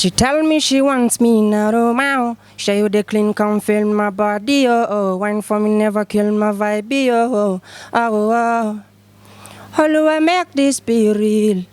She tell me she wants me not oh my. Show you the clean, come feel my body, oh oh. Wine for me, never kill my vibe, oh oh oh oh. Oluwa make this be real.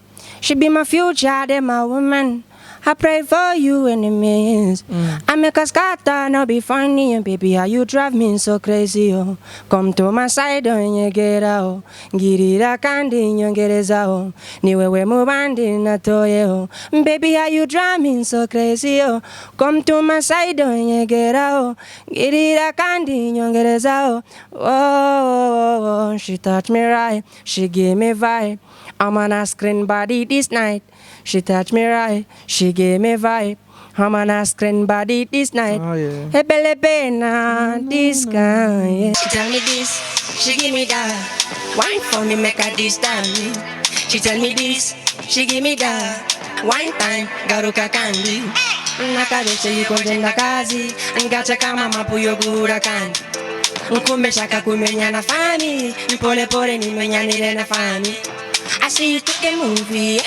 She be my future, then my woman. I pray for you enemies. I make a scatter, no be funny, and baby, how you drive me so crazy, oh. Come to my side, oh, nyegera, oh. Ngirira kandi nyongereza, oh. Ni wewe mubandi natoye, oh. Baby, how you drive me so crazy, oh. Come to my side, oh, nyegera, oh. Ngirira kandi nyongereza, oh. Oh, oh, oh, she touch me right, she give me vibe. I'm on a screen body this night. She touch me right, she gave me vibe. I'm on a screen body this night. Oh, yeah. Hey, bele bena, this guy. Yeah. She tell me this, she give me that. Wine for me, make her this time. She tell me this, she give me that. One time, garuka kandi. Nakabeshe yuko kazi, ngacha kama mapuyo gura kandi. Nkumbe shaka kumenya na fami, mpole pole nimenyanire na fami. I see you take a movie,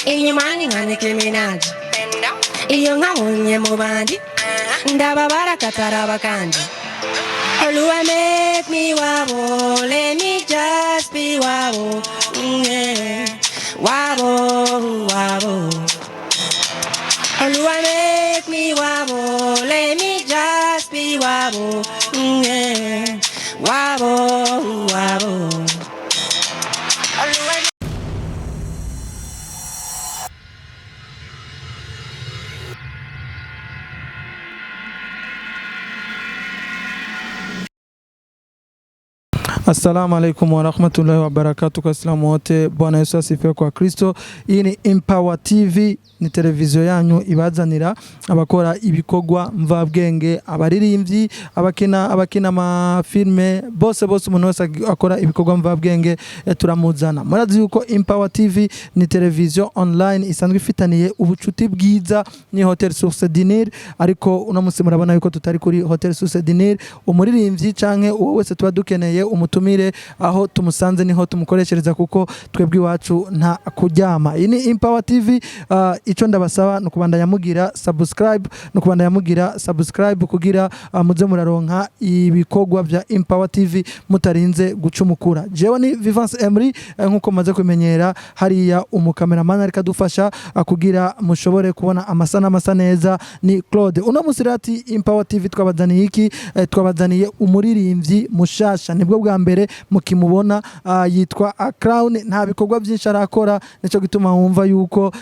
inyuma ni nka Nicki Minaj. Iyo nkabonye mu bandi, ndababara kataraba kandi. Oluwa make me wabo, let me just be wabo, yeah. Wabo, wabo. Oluwa make me wabo, let me just be wabo, yeah. Wabo, wabo. Oluwa. Assalamu alaikum warahmatullahi wabarakatuh, kwa Waislamu wote, Bwana Yesu asifiwe kwa Kristo. Iyi ni Empower TV, ni televiziyo yanyu ibazanira abakora ibikorwa mvabwenge, abaririmbyi, abakina amafilme, bose bose, umuntu wese akora ibikorwa mvabwenge turamuzana. Murazi yuko Empower TV ni televiziyo online isanzwe ifitaniye ubucuti bwiza ni Hotel Source du Nil, ariko uno munsi murabona yuko tutari kuri Hotel Source du Nil. Umuririmbyi canke uwo wese tuba dukeneye umutumire, aho tumusanze niho tumukoreshereza, kuko twebwe iwacu nta kuryama. Iyi ni Empower TV. Ico ndabasaba ni ukubandanya mugira subscribe, ni ukubandanya mugira subscribe kugira muze muraronka ibikorwa bya Empower TV mutarinze gucumukura. Jewe ni Vivance Emery, nkuko maze kumenyera hariya umukameramani ariko adufasha kugira mushobore kubona amasa n'amasa neza ni Claude. Uno musi rero ati Empower TV twabazaniye iki? Twabazaniye umuririmbyi mushasha, nibwo bwa mbere mukimubona, yitwa Crown. Nta bikorwa byinshi arakora, nico gituma wumva yuko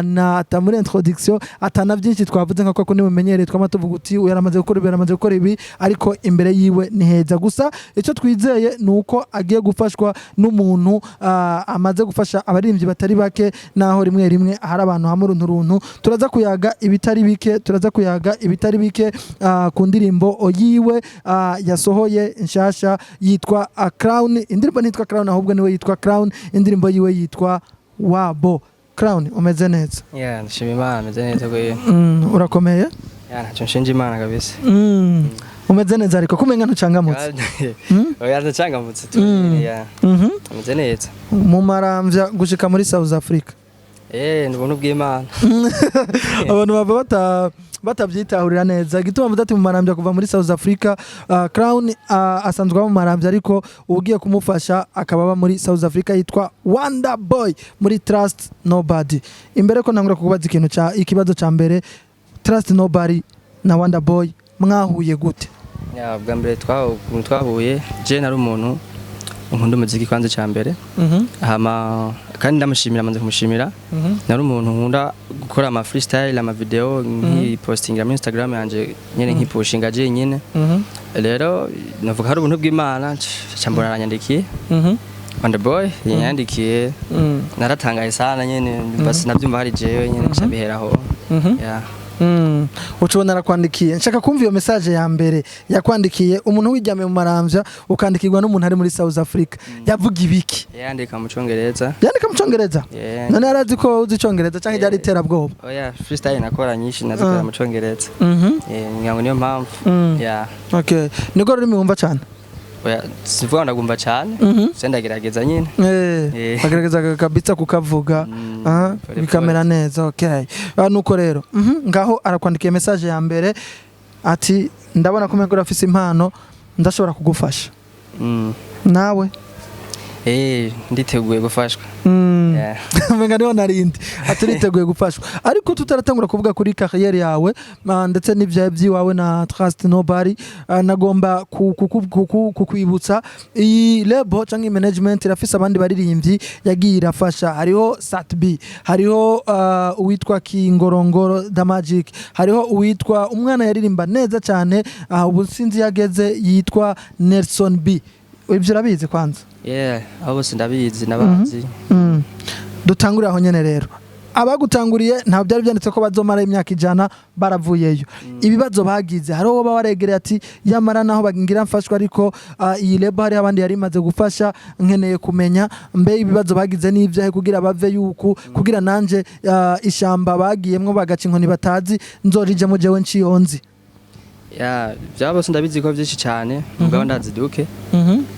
na ata muri introduction atana byinshi twavuze, nka ko nimumenyereye twama tuvuga uti uyu yaramaze gukora ibi, yaramaze gukora ibi, ariko imbere yiwe ni heza. Gusa icyo twizeye ni uko agiye gufashwa n'umuntu amaze gufasha abaririmbyi batari bake, naho rimwe rimwe hari abantu hamwe uruntu runtu. Turaza kuyaga ibitari bike, turaza kuyaga ibitari bike ku ndirimbo yiwe yasohoye nshasha yitwa Crown. Indirimbo ntitwa Crown, ahubwo niwe yitwa Crown. Indirimbo yiwe yitwa Wabo. Crown, umeze neza? Yeah, ndashima Imana, meze neza kwe. Urakomeye? Yeah, ntacyo nshinja Imana kabisa. Umeze neza, ariko kumenga ntucangamutse. Oya, ndacangamutse tu. Yeah. Meze neza. Mu maramvya gushika muri South Africa. Eh, ni ubuntu bw'Imana. Abantu bava batabyitahurira neza igituma mvuze ati mu marambya kuva muri South Africa. Crown asanzwe aba mu marambya, ariko ugiye kumufasha akaba aba muri South Africa, yitwa Wonder Boy muri Trust Nobody. Imbere ko ntangura kukubaza ikintu ca ikibazo ca mbere, Trust Nobody na Wonder Boy mwahuye gute? Yeah, bwa mbere ukuntu twahuye, je nari umuntu nkunda umuziki kwanza cya mbere. Hama kandi ndamushimira, amaze kumushimira. Nari umuntu nkunda gukora ama freestyle, ama video, nkipostinga muri Instagram yanje nyene, nkipushinga je nyene. Rero navuga hari ubuntu bw'Imana, nca mbona aranyandikiye. Wonder Boy yanyandikiye, naratangaye sana nyene, basi nabyumva hari jewe nyene, nca biheraho. Yeah. Ucubona arakwandikiye. Nshaka kumva iyo message ya mbere yakwandikiye. Umuntu wijyame mu maramvya ukandikirwa n'umuntu ari muri South Africa, yavuga ibiki? Yandika mu Congereza. Yandika mu Congereza? Yeah. None yarazi ko uzi Icongereza canke ryari iterabwoba? Oya, freestyle nakora nyinshi nazikora mu Congereza. Eh, ngira ngo niyo mpamvu. Yeah. Okay, niko rurimi wumva cyane? Oya, sivuga ngo ndagumva cyane. Se ndagerageza nyine. Bagerageza kabisa kukavuga. Pole. Bikamera neza. Okay. Nuko rero ngaho arakwandikiye message ya mbere ati: "Ndabona ko umengo urafise impano, ndashobora kugufasha." Nawe? Nditeguye gufashwa. Yeah. Umenga niho narindi ati uriteguye gufashwa. Ariko tutaratangura kuvuga kuri carrière yawe, ndetse n'ibya by'iwawe na Trust Nobody, nagomba kukwibutsa iyi label cyangwa iyi management irafise abandi baririmbyi yagiye irafasha. Hariho Sat-B, hariho uwitwa Kingorongoro The Magic, hariho uwitwa umwana yaririmba neza cyane, ubu sinzi yageze, yitwa Nelson B. Ibyo urabizi kwanza? Yeah, abo bose ndabizi, nabazi. Dutangurire aho nyene rero. Abagutanguriye ntabwo byari byanditse ko bazomara imyaka 100 baravuyeyo. Ibibazo bagize, hariho uwo waregereye ati: "Yamara naho bagira mfashwa, ariko iyi label hariho abandi yari imaze gufasha, nkeneye kumenya mbe ibibazo bagize n'ibyahe kugira bave yuku, kugira nanje ishamba bagiyemwo bagaca inkoni batazi nzorijemo jewe nciyonzi." Yeah, byaba bose ndabizi ko byinshi cyane, mugabo ndazi duke.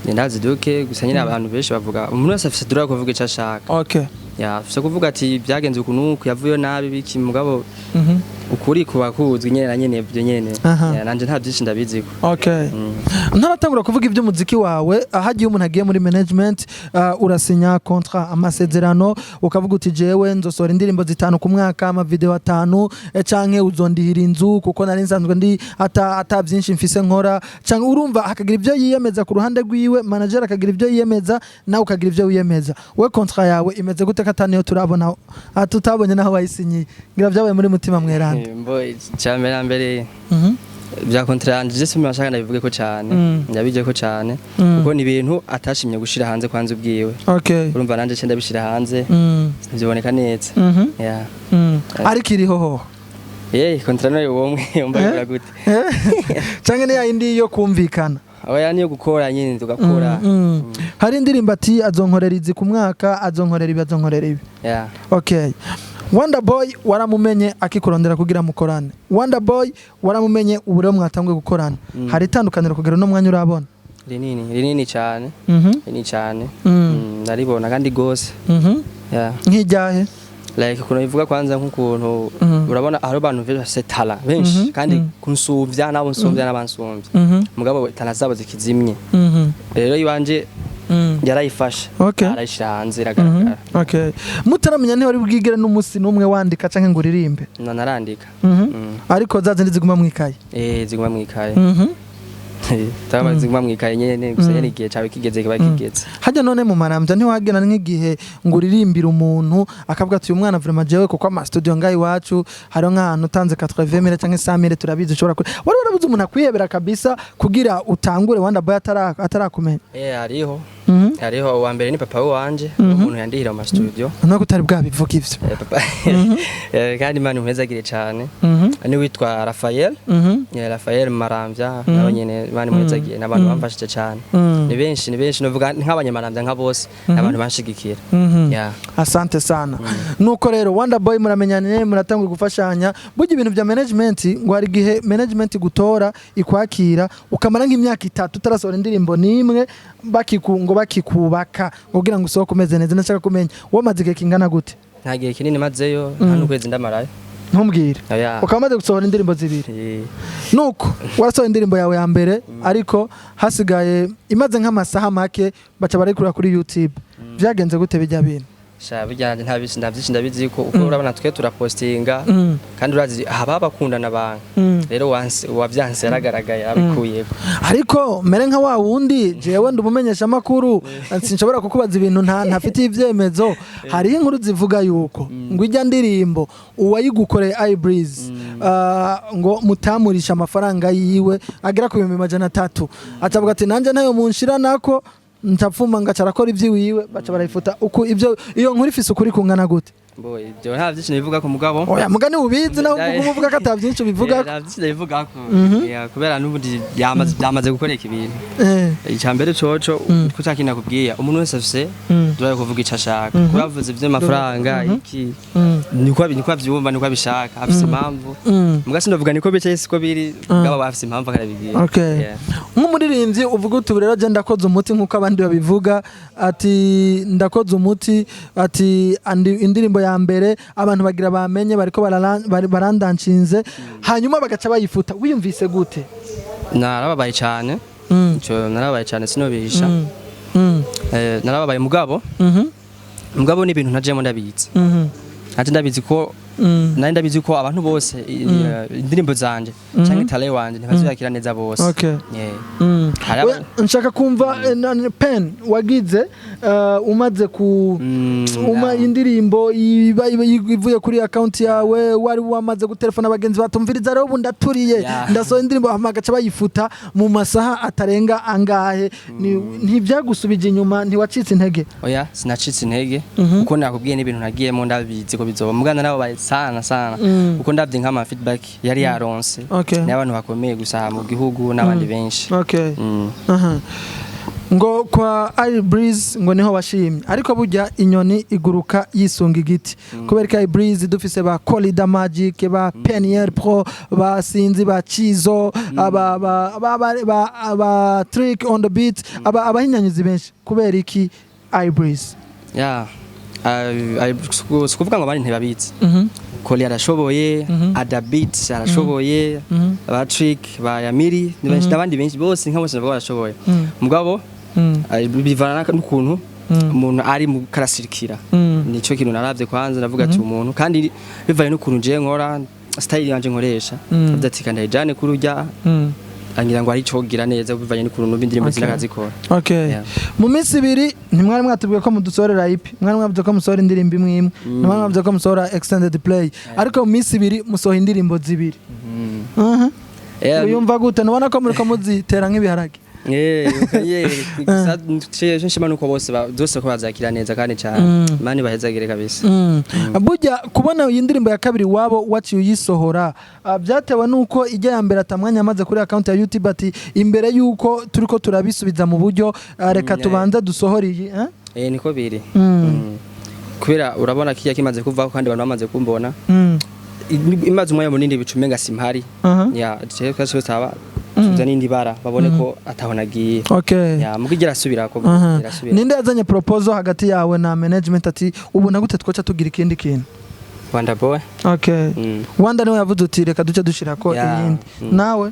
Ndazi duke gusa nyine. Abantu benshi bavuga, umuntu wese afise droit yo kuvuga icyo ashaka. Yeah, afise kuvuga ati byagenze uku nuku, yavuyeyo nabi biki, mugabo ukuri kuba kuzwi nyene na nyene ibyo nyene. Yeah, nanje nta byinshi ndabiziko. Ntaratangura kuvuga iby'umuziki wawe, hagiye umuntu agiye muri management, urasinya contrat, amasezerano, ukavuga uti: "Jewe nzosohora indirimbo zitanu ku mwaka, amavideo atanu, canke uzondihira inzu kuko nari nsanzwe ndi ata byinshi mfise nkora." Canke urumva hakagira ibyo yiyemeza ku ruhande rwiwe, manager akagira ibyo yiyemeza, nawe ukagira ibyo wiyemeza. We contrat yawe imeze gute, ko ataniyo turabona, tutabonye naho wayisinyiye? Ngira byabaye muri mutima mweranda. Mbo icya mbere na mbere, bya contrat yanje je simashaka ndabivuge ko cyane. Ndabije ko cyane kuko ni ibintu atashimye gushira hanze kwanza ubwiwe. Urumva nanje ce ndabishira hanze, ntibyiboneka neza. Yeah. Ariko iriho ho? Contrat nayo womwe umva bikora gute? Canke ni yayindi yo kumvikana? Oya, niyo gukora nyine, tugakora. Hari indirimbo ati azonkorera izi ku mwaka, azonkorera ibi, azonkorera ibi. Yeah. Okay. Wonder Boy waramumenye akikurondera kugira mukorane. Wonder Boy waramumenye, ubu rero mwatanguye gukorana. Hari itandukaniro kugera uno mwanya urabona? Rinini, rinini cyane. Rinini cyane. Ndaribona kandi gose. Yeah. Nk'ijyahe? Like ukuntu bivuga kwanza, nk'ukuntu urabona hari abantu benshi bafise talent benshi kandi kunsumvya, nabo nsumvya n'abansumvya, mugabo talent zabo zikizimye. Rero iwanje yarayifashe, arayishira hanze, iragaragara. Okay. Mutaramenya ntiwari bwigere n'umunsi n'umwe wandika canke ngo uririmbe? Na narandika. Ariko za zindi ziguma mwikaye. Ziguma mwikaye. Tama ziguma mwikaye nyene gusa nyene, igihe cawe kigeze kiba kigeze. Hajya none mu Marambya ntiwagena nk'igihe ngo uririmbire umuntu akavuga ati: "Uyu mwana vraiment jewe," kuko ama studio ngaho iwacu hariho nk'ahantu utanze 80 000 canke 100 000 turabizi ushobora kuri wari warabuze umuntu akwihebera kabisa kugira utangure Wanda Boy atarakumenya? Hariho. Hariho, uwa mbere ni papa wanje, umuntu yandihira mu studio. Ntabwo utari bwabivuga ivyo. Papa. Kandi Imana impezagire cyane. Ni witwa Raphael. Raphael Maramvya, nawe nyene Imana imuhezagiye, n'abantu bamfashije cyane. Ni benshi, ni benshi, novuga nk'abanyamaramvya nka bose, n'abantu banshigikira. Yeah. Asante sana. Nuko rero Wonder Boy muramenyanye, muratanguye gufashanya. Burya ibintu bya management, ngo hari igihe management gutora ikwakira ukamara nk'imyaka 3 utarasohora indirimbo n'imwe, bakiku ngo bakikubaka kugira ngo usohoke umeze neza. Ndashaka kumenya wamaze igihe kingana gute? Nta gihe kinini mazeyo, nta n'ukwezi ndamarayo. Ntumbwire. Oya. Ukaba umaze gusohora indirimbo zibiri? Nuko warasohoye indirimbo yawe ya mbere, ariko hasigaye imaze nk'amasaha make baca barayikura kuri YouTube. Byagenze gute bijya bintu? Sha, bijyanye nta byinshi ndabizi ko uko urabona twe turapostinga kandi urazi haba bakundana abantu. Rero wanse uwavyanse yaragaragaye abikuyeko. Ariko mere nka wa wundi, jewe ndi umumenyesha makuru, sinshobora kukubaza ibintu ntafitiye ibyemezo. Hariho inkuru zivuga yuko ngo ijya ndirimbo uwayigukoreye Ibreeze, ngo mutamurisha amafaranga yiwe agera ku 300,000, acavuga ati: "Nanjye ntayo munshira nako ntapfuma," ngaca arakora iby'iwiwe, baca barayifuta. Uku ibyo, iyo nkuru ifise ukuri kungana gute? Mbo ibyo nta byinshi bivuga ku mugabo. Oya, mugani ubizi nawe uvuga, umuvuga ko ata byinshi bivuga. Nta byinshi bivuga ko. Yeah, kubera n'ubundi byamaze gukoreka ibintu. Icya mbere coco ko cyakintu nakubwiye, umuntu wese afise droit yo kuvuga ico ashaka. Kubavuze ivy'amafaranga iki, niko avyumva, niko abishaka, afise impamvu. Muga sindovuga niko bicaye, siko biri, mugabo bafise impamvu akarabigira. Okay. Yeah. Nk'umuririmbyi uvuga uti ubu rero je ndakoze umuti, nk'uko abandi babivuga ati ndakoze umuti, ati indirimbo ya mbere abantu bagira bamenye bariko barandanshinze, hanyuma bagaca bayifuta, wiyumvise gute? Narababaye cyane. Ico narababaye cyane, sinobihisha. Narababaye, mugabo mugabo ni ibintu ntajemo ndabizi. Ntaje ndabizi ko nari ndabizi ko abantu bose indirimbo zanje canke talent wanje ntibazuyakira neza bose. Yeah. Hari Nshaka kumva pen wagize umaze ku uma indirimbo iba ivuye kuri account yawe, wari wamaze gutelefona abagenzi batumviriza, rero ubu ndaturiye, ndasohoye indirimbo, hama bagaca bayifuta mu masaha atarenga angahe. Ntibyagusubije inyuma? Ntiwacitse intege? Oya, sinacitse intege, kuko nakubwiye n'ibintu nagiyemo ndabizi ko bizoba. Mugana narababaye sana sana, kuko ndavye nk'ama feedback yari yaronse n'abantu bakomeye gusa mu gihugu n'abandi benshi. Aha. Ngo kwa Breeze ngo niho washimye, ariko burya inyoni iguruka yisunga igiti. Kubera ko Breeze dufise ba Colida Magic, ba Peniel Pro, ba Sinzi, ba Chizo, aba ba ba ba, ba, ba Trick on the Beat, aba abahinyanyuzi benshi, kubera iki Breeze? Ya, si kuvuga ngo abandi ntibabizi. Koli arashoboye, Adabit arashoboye, ba Trick, ba Yamiri ni benshi, n'abandi benshi bose, nka bose navuga barashoboye. Mugabo bivana n'ukuntu umuntu ari mu karasirikira. Nico kintu naravye kwanza, ndavuga ati umuntu kandi bivanye n'ukuntu je nkora, style yanje nkoresha, ndavuga ati kandi ayijane kuri urya, angira ngo ari cogira neza bivanye n'ukuntu numva indirimbo zinakazikora. Okay. Yeah. Mu minsi 2 ntimwari mwatubwiye ko mudusorera EP, mwari mwavuze ko musohora indirimbo imwe imwe, ntimwari mwavuze ko musohora extended play, ariko mu minsi 2 musohora indirimbo zibiri. Yeah, Uyumva gute? Ntubona ko muriko muzitera nk'ibiharage? Gusa nshima nuko bose zose ko bazakira neza kandi cyane. Imana ibahezagire kabisa. Burya kubona iyi ndirimbo ya kabiri wabo waciye uyisohora, byatewe nuko ijya ya mbere atamwanya amaze kuri account ya YouTube, ati imbere yuko turiko turabisubiza mu buryo, reka tubanze dusohore iyi, eh? Eh, niko biri. Kubera urabona kiya kimaze kuvaho kandi abantu bamaze kumbona, imaze umwanya munini bica umenga simpari. Ya, je twese taba tuza n'indi bara babone ko ataho nagiye. Ya, mugo irasubira ko irasubira. Ninde yazanye proposal hagati yawe na management ati ubu na gute twoca tugira ikindi kintu? Wanda Boy. Wanda niwe yavuze uti reka duce dushirako iyindi? Nawe?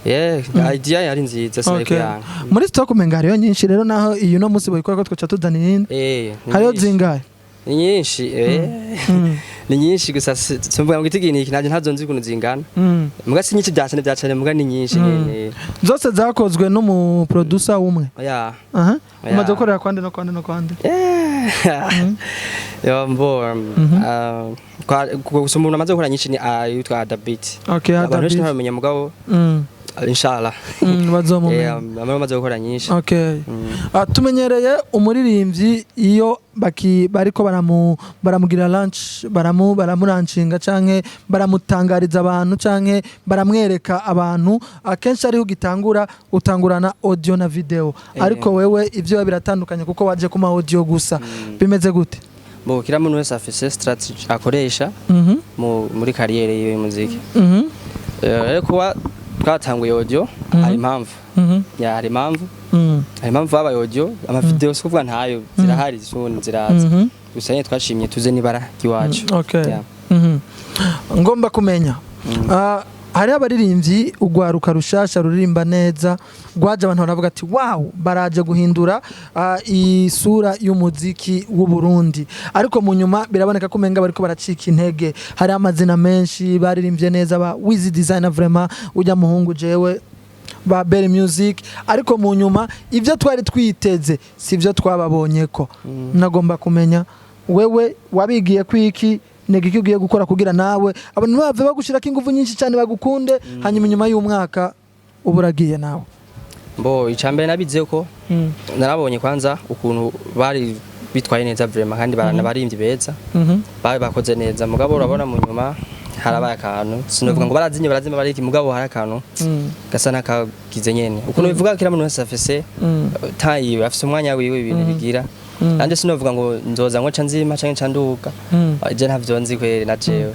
Yeah, idea yari nziza, sinari kuyanga. Muri stock umenga hariyo nyinshi rero, naho iyi no munsi boyikora ko twoca tuzana iyindi. Ni Hariyo nyinshi. zingahe? Ni nyinshi, ni nyinshi, gusa simvuga ngo itigi niki, nanjye ntazo nzi ukuntu zingana. Muga si nyinshi byacane byacane, muga ni nyinshi nyene. Zose zakozwe n'umu producer umwe? Oya. Aha. Oya. Umaze gukorera kwande no kwande no kwande? Yo, mbo gusa umuntu amaze gukora nyinshi ni yitwa Adabit. Abantu benshi Adabit. ntibamenya, mugabo inshallah. Bazomumenya. Amaze gukora nyinshi. Tumenyereye umuririmbyi iyo baki bariko baramugira launch, baramuranshinga canke baramutangariza abantu canke baramwereka abantu, akenshi ariho ugitangura utangurana audio na video. Ariko wewe ivyo biba biratandukanye kuko waje kuma audio gusa. Bimeze gute? Bo, kila muntu wese afise strategy akoresha muri carrière yiwe y'umuziki. Rero kuba twatanguye audio hari impamvu. Ya, hari impamvu. Hari impamvu habaye audio, ama video si kuvuga ntayo, zirahari zundi ziraza. Gusa nyine twashimye tuze n'ibara ry'iwacu. Yeah. Ngomba kumenya, hariho abaririmbyi, urwaruka rushasha ruririmba neza rwaje, abantu baravuga ati wow, baraje guhindura isura y'umuziki w'u Burundi, ariko mu nyuma biraboneka ko umenga bariko baracika intege. Hari amazina menshi baririmbye neza, ba Wiz Designer, vraiment ujya muhungu jewe, ba Berry Music, ariko mu nyuma ibyo twari twiteze si byo twababonye. Ko nagomba kumenya, wewe wabigiye kwiki? Ni iki ugiye gukora kugira nawe abantu bave bagushirako ingufu nyinshi cyane bagukunde, hanyuma inyuma y'umwaka uba uragiye nawe? Mbo, icambere nabize ko narabonye kwanza ukuntu bari bitwaye neza vraiment, kandi baranabaririmbyi beza, bakoze neza. Mugabo urabona mu nyuma harabaye akantu, sinovuga ngo barazinye, barazima bariki, mugabo hari akantu gasa n'akagize nyene ukuntu bivuga. Kila muntu wese afise tayiwe, afise umwanya wiwe, ibintu bigira. Nanje sinovuga ngo nzoza ngo nca nzima canke nca nduga. Je ntavyo nzi kweri na jewe.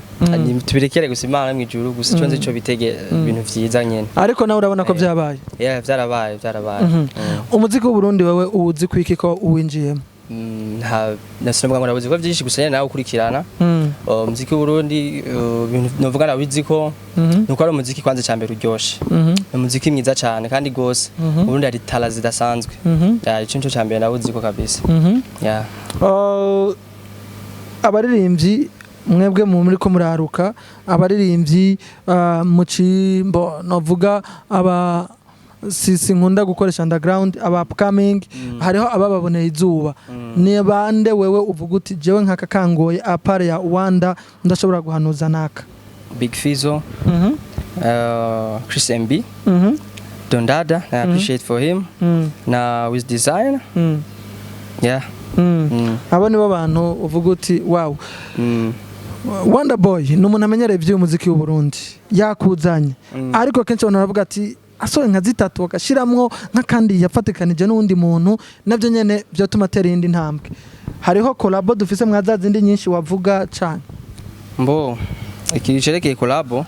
Tubirekere gusa Imana mw'ijuru, gusa ico nzi co bitege ibintu vyiza nyene. Ariko nawe urabona ko vyabaye. Yeah, vyarabaye, vyarabaye. Umuziki w'Uburundi wewe uwuzi kwiki ko uwinjiyemo? Nta nasinovuga ngo nabuzi ko vyinshi, gusa nyene nawe ukurikirana umuziki w'Uburundi, ibintu novuga nabizi ko nuko ari umuziki kwanza cambere uryoshe. Ni umuziki mwiza cane kandi gose. Uburundi hari talent zidasanzwe. Ya, ico nico cambere nabuzi ko kabisa. Ya. Abaririmbyi mwebwe muri ko muraruka, abaririmbyi mucimbo novuga aba si nkunda gukoresha underground, aba upcoming, hariho abababoneye izuba. Ni bande wewe uvuga uti jewe nkaka kangoye, à part ya Wanda ndashobora guhanuza naka? Big Fizzo, Chris MB, Dondada, I appreciate for him, na Wiz Design. Yeah. Abo nibo bantu uvuga uti wow. Wonder Boy ni umuntu amenyereye iby'umuziki w'u Burundi yakuzanye, ariko kenshi abantu baravuga ati asohoye nka zitatu agashiramwo nk'akandi yafatikanije n'uwundi muntu, nabyo nyene byotuma atera iyindi ntambwe. Hariho collabo dufise mwa za zindi nyinshi wavuga cane? Mbo ikintu cerekeye collabo,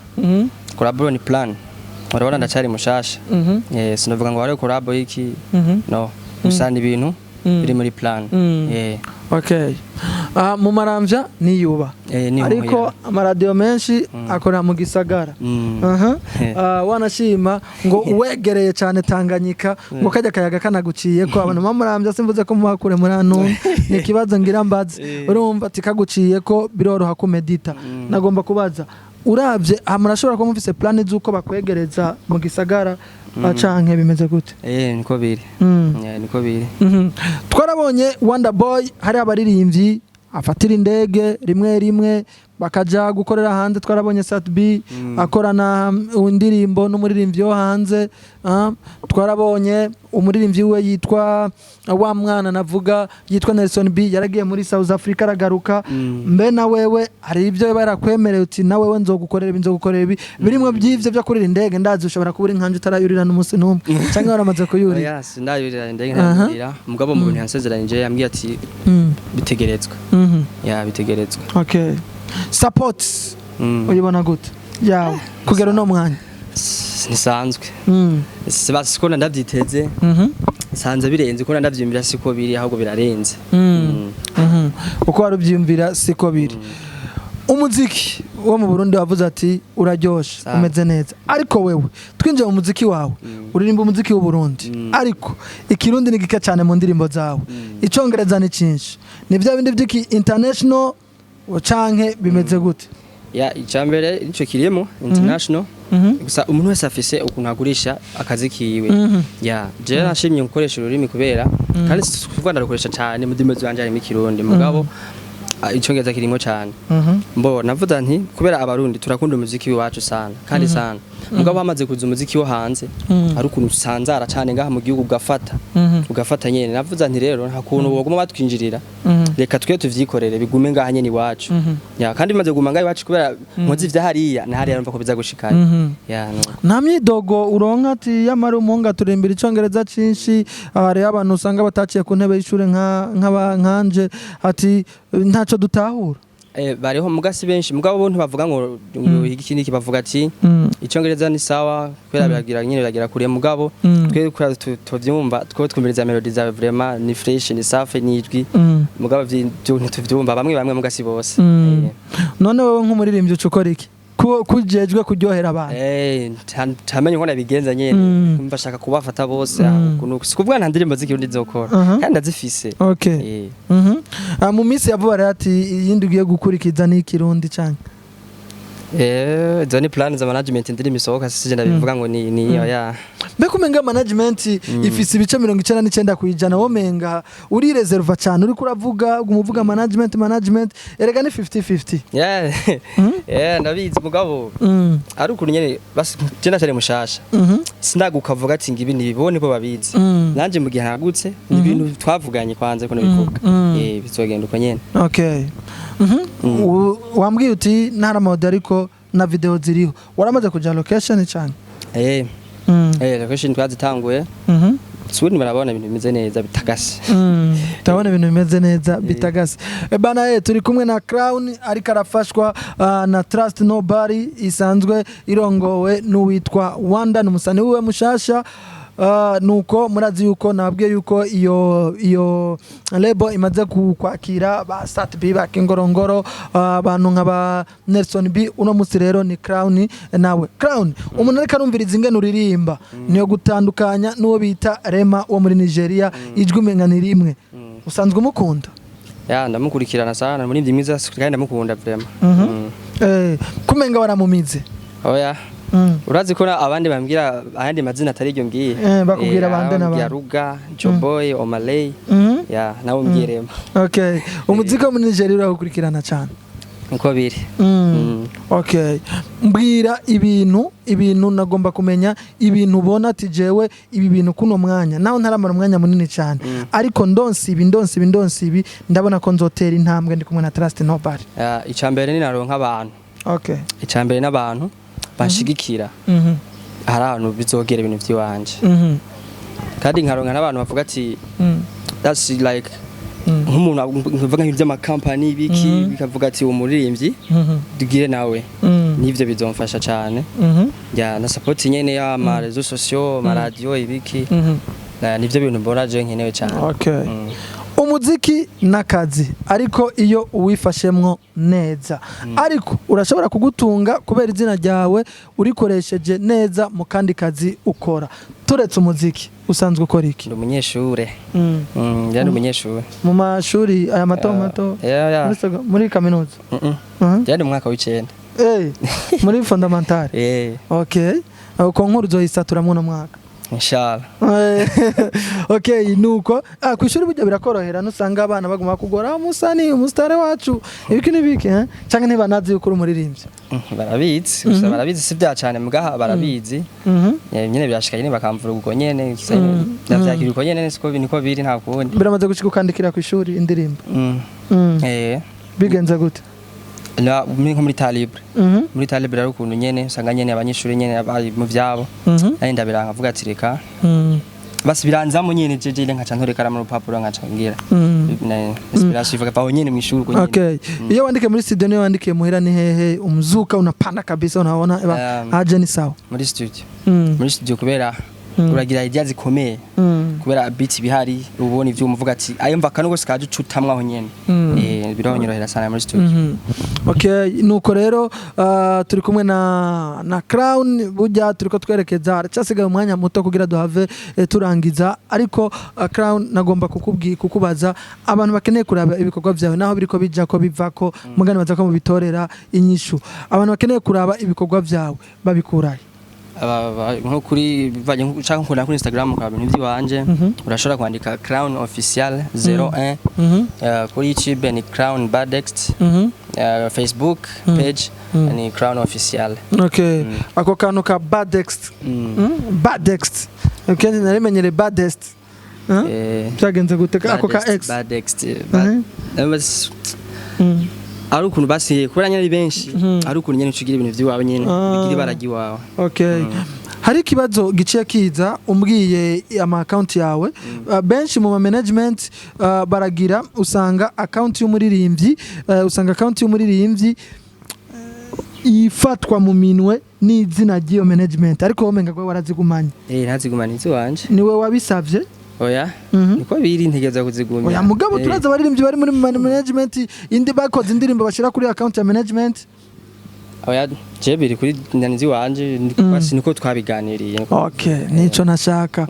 collabo ni plan. Urabona ndacari mushasha. Sinovuga ngo hariho collabo iki, no gusa ni ibintu biri muri plan. Okay. Mu Maramvya niyuba Ni ariko muhira. Amaradiyo menshi akorera mu gisagara. Aha. Wanashima ngo uwegereye cyane Tanganyika, ngo kajya akayaga kanaguciye ko abantu bamuramvya, simvuze ko muhakure muri hano, ni ikibazo ngira mbaze. Urumva ati kaguciye ko biroroha kumedita. Nagomba kubaza, uravye aha murashobora kuba mufise plan z'uko bakwegereza mu gisagara, canke bimeze gute? Niko biri. Niko biri. Twarabonye Wonder Boy hari abaririmbyi afatira indege rimwe rimwe bakaja gukorera hanze. Twarabonye Sat B akorana indirimbo n'umuririmbyi wo hanze. Twarabonye umuririmbyi we yitwa wa mwana navuga yitwa Nelson B yaragiye muri South Africa aragaruka. Mbe na wewe hari ibyo barakwemereye uti na wewe nzogukorera ibi, nzogukorera ibi, birimwe by'ivyo byo kurira indege? Ndazi ushobora kuba uri nkanje utarayurira n'umunsi n'umwe, canke waramaze kuyurira? Oya, sindayurira indege, ntayurira. Mugabo mu bintu yansezeranyije yambwiye ati bitegerezwa. Ya, bitegerezwa. Okay. Support uyibona gute yawe kugera uno mwanya? Ntisanzwe. Siko ndabyiteze. Nsanze birenze uko ndabyiyumvira, siko biri ahubwo birarenze. Uko wari ubyiyumvira siko biri. Umuziki wo mu Burundi wavuze ati uraryoshe, Sawa. umeze neza, ariko wewe twinjiye mu muziki wawe, uririmba umuziki w'u Burundi, ariko ikirundi ni gike cyane mu ndirimbo zawe, icongereza ni cyinshi. Ni bya bindi by'iki international canke bimeze gute? Ya, icambere nico kirimo international. Gusa umuntu wese afise ukuntu agurisha akazi kiwe. Ya, je nashimye gukoresha ururimi kubera kandi si kuvuga ndarukoresha cyane mu ndimi zanje harimo ikirundi, mugabo icongereza kirimo cyane. Mbo navuga nti kubera abarundi turakunda umuziki wacu sana kandi sana, mugabo hamaze kuza umuziki wo hanze, ari ukuntu usanzara cyane ngaha mu gihugu, ugafata ugafata nyene. Navuze nti rero nta kuntu boguma batwinjirira, reka twe tuvyikorere bigume ngaha nyene iwacu. Ya, kandi bimaze kuguma ngaha iwacu kubera nkozi ivya hariya na hariya, numva ko biza gushikayo. Ya, nuko. Nta myidogo uronka ati yamara umuhungu aturimbira icongereza cinshi, hariho abantu usanga bataciye ku ntebe y'ishure nkanje ati ntaco dutahura? Bariho muga si benshi, mugabo bo ntibavuga ngo iki niki, bavuga ati icongereza ni sawa kubera biragira nyene biragira kure, mugabo twe kubera tuvyumva, twe twumviriza melody zawe, vraiment ni fresh, ni safi, ni ijwi, mugabo vyo ntituvyumva bamwe bamwe, muga si bose. None wowe nk'umuririmbyi uca ukora iki kujejwe kuryohera abantu? Ntamenye uko nabigenza nyene. Mva shaka kubafata bose. Ukuntu si kuvuga nta ndirimbo z'ikirundi nzokora, kandi ndazifise. Mu minsi ya vuba rero ati iyindi ugiye gukurikiza ni ikirundi canke? Izo ni plan za management, indirimbo isohoka sije ndabivuga ngo ni oya. Mbega umenga management ifise ibice 99%, womenga uri reserva cyane, uriko uravuga umuvuga management, management erega ni 50-50. Yeah, ndabizi mugabo ari ukuntu nyene basi je ndacari mushasha, sindaguka avuga ati ngibi ni bo nibo babizi. Nanje mu gihe nagutse ni ibintu twavuganye kwanze ko nabivuga, bizogenda uko nyene. Okay. Wambwiye uti ntara mode, ariko na video ziriho, waramaze kuja location cyane? Eh. Location twazitanguye. Soon barabona ibintu bimeze neza bitagase. Turabona ibintu bimeze neza bitagase. Bana, turi kumwe na Crown ariko arafashwa na Trust Nobody isanzwe irongowe n'uwitwa Wanda, ni umusani wiwe mushasha. Nuko murazi yuko nababwiye yuko iyo label imaze kwakira ba Sat B, ba Kingorongoro, abantu nka ba Nelson B. Uno musi rero ni Crown nawe. Crown, umuntu ariko arumviriza ingene uririmba niyo gutandukanya n'uwo bita Rema wo muri Nigeria, ijwi umenga ni rimwe. Usanzwe umukunda? Ya, ndamukurikirana sana, muri mwiza kandi ndamukunda vraiment. Kumenga waramumize? Oya. Urazi ko abandi bambwira ayandi mazina atari iryo mbwiye. Bakubwira bande bambwira n'abandi? Ruga, Joboy, Omaley. Ya, nawe umbwiye Rema. Okay, umuziki wo muri Nigeria urawukurikirana cyane? Niko biri. Okay, mbwira ibintu nagomba kumenya, ibintu ubona ati jewe ibi bintu kuno mwanya naho ntaramara umwanya munini cyane, ariko ndonsi ibi, ndonsi ibi, ndonsi ibi, ndabona ko nzotera intambwe ndi kumwe na Trust Nobody. Ya, icambere ni naronka abantu. Icambere n'abantu banshigikira. Hari ahantu bizogera ibintu by'iwanje. Kandi nkaronka n'abantu bavuga ati that's like nk'umuntu nkavuga nk'iby'amakampani biki, bikavuga ati umuririmbyi tugire nawe, nivyo bizomfasha cyane. Ya, na support nyene y'ama réseaux sociaux, ama radio, ibiki. Nivyo bintu mbona je nkenewe cyane. Okay. Umuziki n'akazi, ariko iyo uwifashemwo neza, ariko urashobora kugutunga kubera izina ryawe urikoresheje neza mu kandi kazi ukora. Turetse umuziki, usanzwe ukora iki? Ndi umunyeshure. Ndi umunyeshure. Mu mashuri aya mato mato? Yeah. Muri kaminuza? Ndi mu mwaka w'icenda. Muri fondamentale? Eh. Okay, uko nkuru uzoyisatura muno mwaka? Inshallah. Okay, nuko ku ishuri burya birakorohera, nusanga abana baguma bakugora umusani, umusitare wacu, ibiki n'ibiki, eh? Canke ntibanazi yuko uri umuririmbyi? Barabizi gusa, barabizi si bya cyane mugaha barabizi. Nyene birashika nyene bakamvura ubwo nyene, ndavyakira uko nyene, siko niko biri, nta kundi. Biramaze gushika ukandikira ku ishuri indirimbo? Eh. Bigenze gute? Na muri nko muri Talibre. Muri Talibre ari ukuntu nyene usanga nyene abanyeshuri nyene bari mu vyabo. Nari ndabiranga avuga ati reka basi biranzamo nyene jeje nkaca ntorekara mu rupapuro nkaca ngira na inspiration ivuga aho nyene mw'ishuri uko nyene. Okay, iyo wandike muri studio niyo wandikiye muhira, ni hehe umzuka unapanda kabisa, unaona eba aje ni sawa? Muri studio. Muri studio kubera uragira idea zikomeye. Kubera beat bihari, ubona ivyo umuvuga ati ayo mva kano gose kaje ucutamwe aho nyene. Bironyorohera sana muri studio. Okay, nuko rero turi kumwe na Crown. Burya turiko twerekeza, haracyasigaye umwanya muto kugira duhave turangiza, ariko Crown, nagomba kukubwi kukubaza, abantu bakeneye kuraba ibikorwa byawe, naho biriko bija ko bivako mugani baza ko mubitorera inyishu, abantu bakeneye kuraba ibikorwa byawe babikurahe? Nko kuri bivanye canke ukunda kuri Instagram ukaba ibintu by'iwanje, urashobora kwandika Crown Official 01. Kuri YouTube ni Crown Badext. Facebook page ni Crown Official. Okay, ako kantu ka Badext. Badext, kenshi narimenyere Badest. Byagenze gute ako ka Badext, X? Badext, ari ukuntu basiye kubera nyene ari benshi, ari ukuntu nyene ucugira ibintu by'iwawe nyene bigira ibara ry'iwawe. Okay. Hari ikibazo giciye kiza umbwiye ama account yawe. Benshi mu ma management baragira, usanga account y'umuririmbyi ifatwa mu minwe n'izina ry'iyo management, ariko wowe umenga warazigumanye. Ntazigumana iziwanje. Niwe wabisavye? Oya. Niko biri, ntegereza kuzigumya. Oya mugabo, turazi abaririmbyi bari muri management indi bakoze indirimbo bashyira kuri account ya management. Oya, je biri kuri ndani ziwanje, basi niko twabiganiriye. Okay, nico nashaka.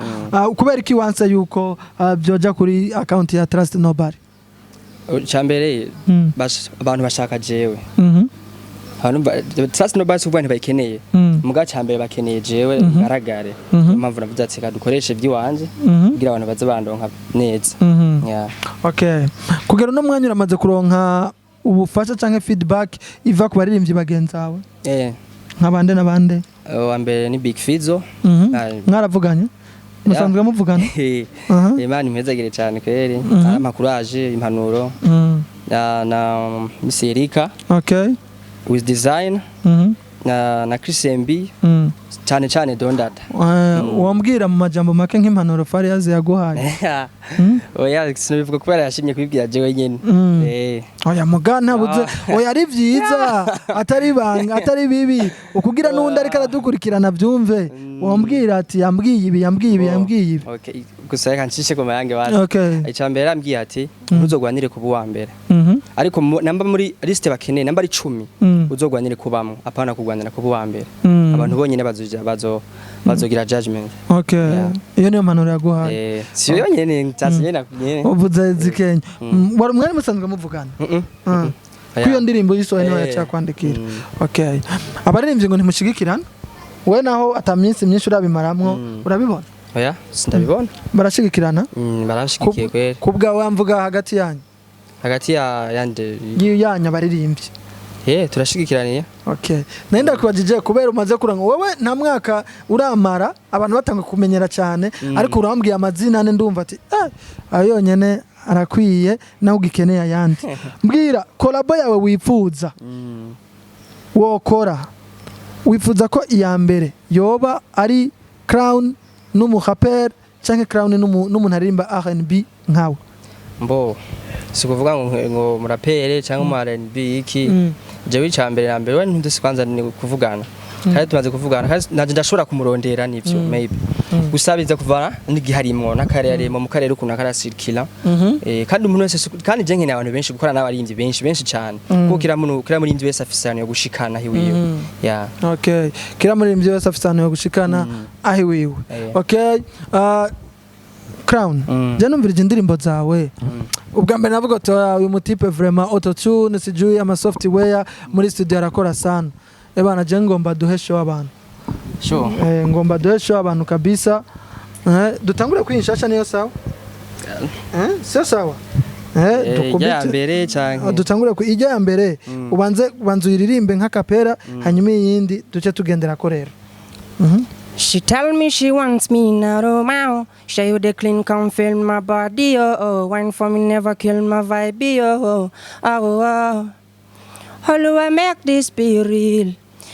Kubera iki wanse yuko byoja kuri account ya Trust Nobody? Icambere abantu bashaka jewe. Abantu sasa no basi kuvuga ntibayikeneye. Muga cambere bakeneye jewe ngaragare. Niyo mpamvu navuze ati reka dukoreshe iby'iwanje kugira abantu baze bandonka neza. Yeah. Okay, kugera uno mwanya uramaze kuronka ubufasha canke feedback iva ku baririmbyi bagenzi bawe? Eh, Nk'abande n'abande? Uwa mbere ni Big Fizzo. Ah, Mwaravuganye? Musanzwe muvugana? Aha. Imana impezagire cyane kweri. Arampa courage, impanuro. Na Miss Erika with design na Chris MB, cyane cyane Dondada. Wambwira mu majambo make nk'impanuro Fariyazi yaguhaye? Oya, sinabivuga kubera yashimye kubibwira jewe nyene. Eh. Oya, muga ntabuze. Oya, ari byiza, atari ibanga, atari bibi, ukugira n'undi ariko aradukurikirana byumve. Wambwira ati yambwiye ibi, yambwiye ibi, yambwiye ibi. Okay, gusa reka ncishe ku mayange basi. Icya mbere yarambwiye ati ntuzogwanire kuba uwa mbere, ariko namba muri liste bakeneye, namba ari 10, uzogwanire kubamwo, apana kugwanira kuba uwa mbere. Abantu bonyene bazoja bazogira judgment. Okay. Yeah. Iyo niyo mpanuro yaguhaye? Eh, si yo nyene nshatse nyene nyene. Uvuze zikenya. Wari mwari musanzwe muvugana? Mm. Kuri iyo ndirimbo yisohoye niho yaciye kwandikira? Okay, abaririmbyi ngo ntimushigikirana, we naho ata minsi myinshi urabimaramwo, urabibona? Oya, sindabibona. Barashigikirana? Baranshigikiye kweri. Ku bwawe mvuga hagati yanyu. Hagati ya yande? Yanyu abaririmbyi. Eh, turashigikiraniye. Okay, nari ndakubajije kubera umaze kuranga, wowe nta mwaka uramara abantu batanga kumenyera cyane, ariko urambwiye amazina ane, ndumva ati ayo yonyene arakwiye, nawe ugikeneye ayandi. Mbwira collabo yawe wifuza wokora. Wifuza ko iya mbere yoba ari Crown n'umuraperi canke Crown n'umuntu aririmba R&B nkawe? Mbo si kuvuga ngo murapere cyangwa mu R&B iki. Jewe icya mbere na mbere we ntuzi kwanza ni kuvugana, kandi tumaze kuvugana, kandi nanje ndashobora kumurondera nivyo maybe, gusa biza kuvana n'igiharimwo n'akarere arimo, mu karere ukuntu akarasirikira. Kandi umuntu wese kandi je nkeneye abantu benshi, gukorana n'abaririmbyi benshi benshi cyane, kuko kira muntu, kira muririmbyi wese afise ahantu yo gushikana hiwiwe, yeah. Okay, kila muririmbyi wese afise ahantu yo gushikana aho iwiwe. Okay, Crown, je numvirije indirimbo zawe ubwa mbere navuga ati: "Oya, uyu mutipe vraiment autotune, sijui ama software, muri studio arakora sana." Ebana, je ngomba duhe show abantu. Sure. Ngomba duhe show abantu kabisa. Dutangure kwinshasha, niyo sawa, sio sawa? Ijya ya mbere canke? Dutangure ku ijya ya mbere. Ubanze ubanze uyiririmbe nk'a cappella, hanyuma iyindi duce tugendera ko rero. She tell me she wants me not oh my. Show you the clean, come feel my body, oh. Wine for me, never kill my vibe, oh oh. How do I make this be real?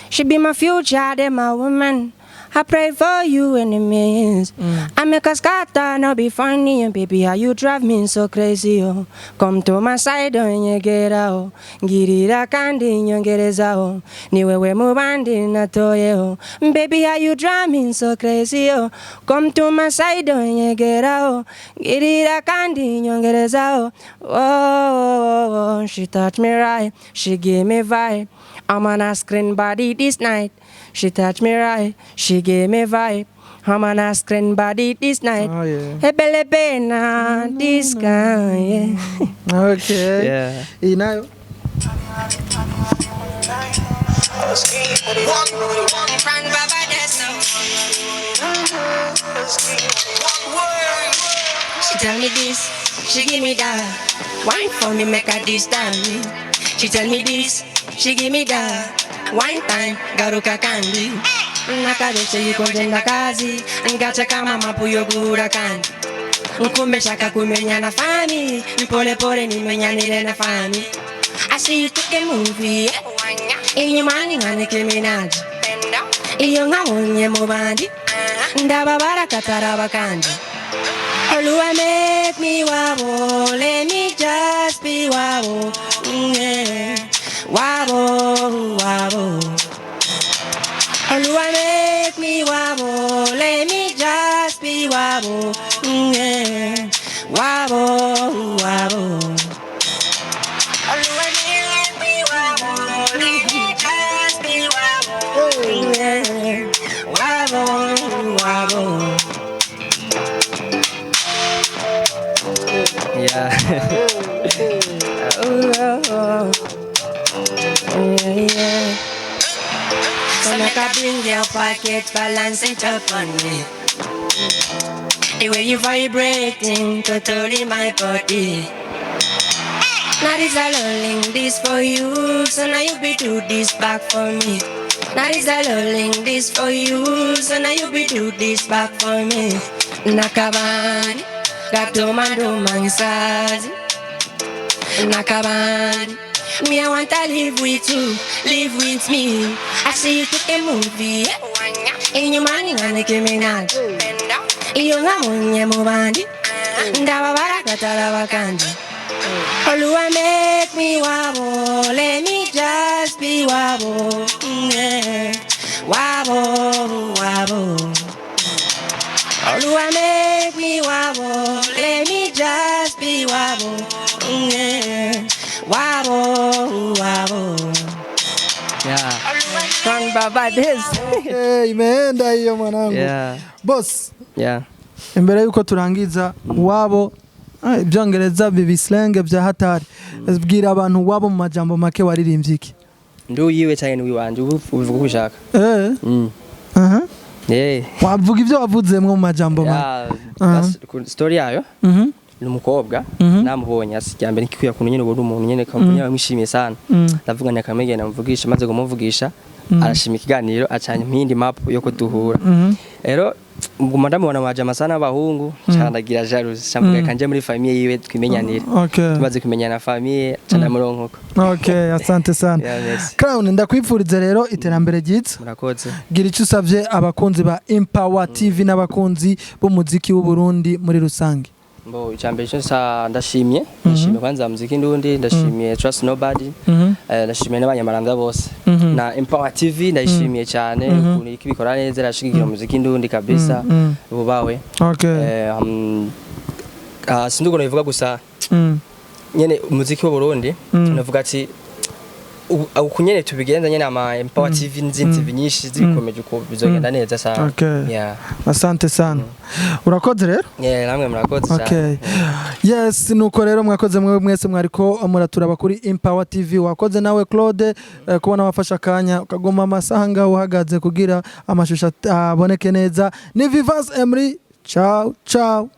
She be my future, then my woman. I pray for you enemies. I make a scatter, no be funny, and baby, how you drive me so crazy, oh. Come to my side, oh, nyegera, oh. Ngirira kandi nyongereza, oh. Ni wewe mubandi natoye, oh. Baby, how you drive me so crazy, oh. Come to my side, oh, nyegera, oh. Ngirira kandi nyongereza, oh. Oh, oh, oh. She touch me right, she give me vibe. I'm on a screen body this night. She touch me right, she give me vibe. I'm on a screen body this night. Oh, yeah. Ebelebe na this guy, yeah. Okay. Yeah. Iyi nayo? Frank Baba, there's no. She tell me this, she give me that. Wine for me, make her this time. She tell me this, she give me that. Wine time, garuka kandi. Nakabeshe yuko kazi, ngacha kama mapuyo gura kandi. Kumbe shaka kumenya na fami, pole pole nimenyanire na fami. I see you take a movie, inyuma ni nka Nicki Minaj. Iyo nkabonye mu bandi, ndababara kataraba kandi. Oluwa make me wabo, let me just be wabo, yeah. Wabo, wabo. Oluwa make me wabo, let me just be wabo, yeah. Wabo, wabo. Oluwa make me wabo, let me just be wabo, yeah. Wabo, wabo. Yeah. Oh, oh, oh. Yeah, yeah. Bring your pocket, balance it up on me. The way you vibrating, totally my body. Now this a link this for you, so now you be do this back for me. Now this a link this for you, so now you be do this back for me. Nakabani, gatoma domangisazi. Nakabani, me I want to live with you, live with me. I see you take a movie, in your money and the criminal. Iyo ngamunye mubandi, ndababara katarabakandi. Oluwa make me wabo, let me just be wabo, yeah. Wabo, wabo. Oluwa make me wabo, let me just be wabo, yeah. Wabo, wabo. Yeah. Strong Baba this. Hey, imeenda hiyo mwanangu. Boss, imbere yuko turangiza wabo, ibyongereza bibi slang bya hatari, bwira abantu wabo mu majambo make, waririmbye iki? Ndi uyiwe cyangwa ni uwiwanje? Ubu ubivuga uko ushaka. Aha. Wavuga ibyo wavuzemwo mu majambo make. Yeah, story yayo ni umukobwa namubonye asi rya mbere nkikuya kuntu nyene ubona umuntu nyene kamunya bamwishimiye sana. Ndavuga nyakamegena namuvugisha, maze kumuvugisha arashima ikiganiro, acanye impindi map yo kuduhura. Rero nguma ndamubona waje amasana y'abahungu, candagira jalousie, camvuga kanje muri famille yiwe twimenyanire. Tumaze kumenyana famille, candamuronkoko. Okay, asante sana. Yeah, merci. Crown, ndakwifuriza rero iterambere ryiza. Murakoze. Gira icyo usabye abakunzi ba Empower TV n'abakunzi b'umuziki w'u Burundi muri rusange. Mbo icambere cyo sa ndashimye kwanza muziki ndundi, ndashimiye Trust Nobody, ndashimiye n'abanyamaramvya bose na Empower TV, ndayishimiye cyane ukuntu iriko ibikora neza, irashigikira umuziki ndundi kabisa. Bubawe. Sinzi ukuntu bivuga gusa nyene umuziki w'u Burundi navuga ati uku nyene tubigenza nyene, ama Empower TV n'izindi TV nyinshi zibikomeje uko bizogenda neza sana. Yeah. Asante sana, urakoze rero. Yeah, namwe murakoze cyane. Okay. Yes, nuko rero mwakoze mwe mwese mwariko muraturaba kuri Empower TV. Wakoze nawe Claude, kubona wafashe akanya ukaguma amasaha ngaho uhagaze kugira amashusho aboneke neza. Ni Vivance Emery. Ciao ciao.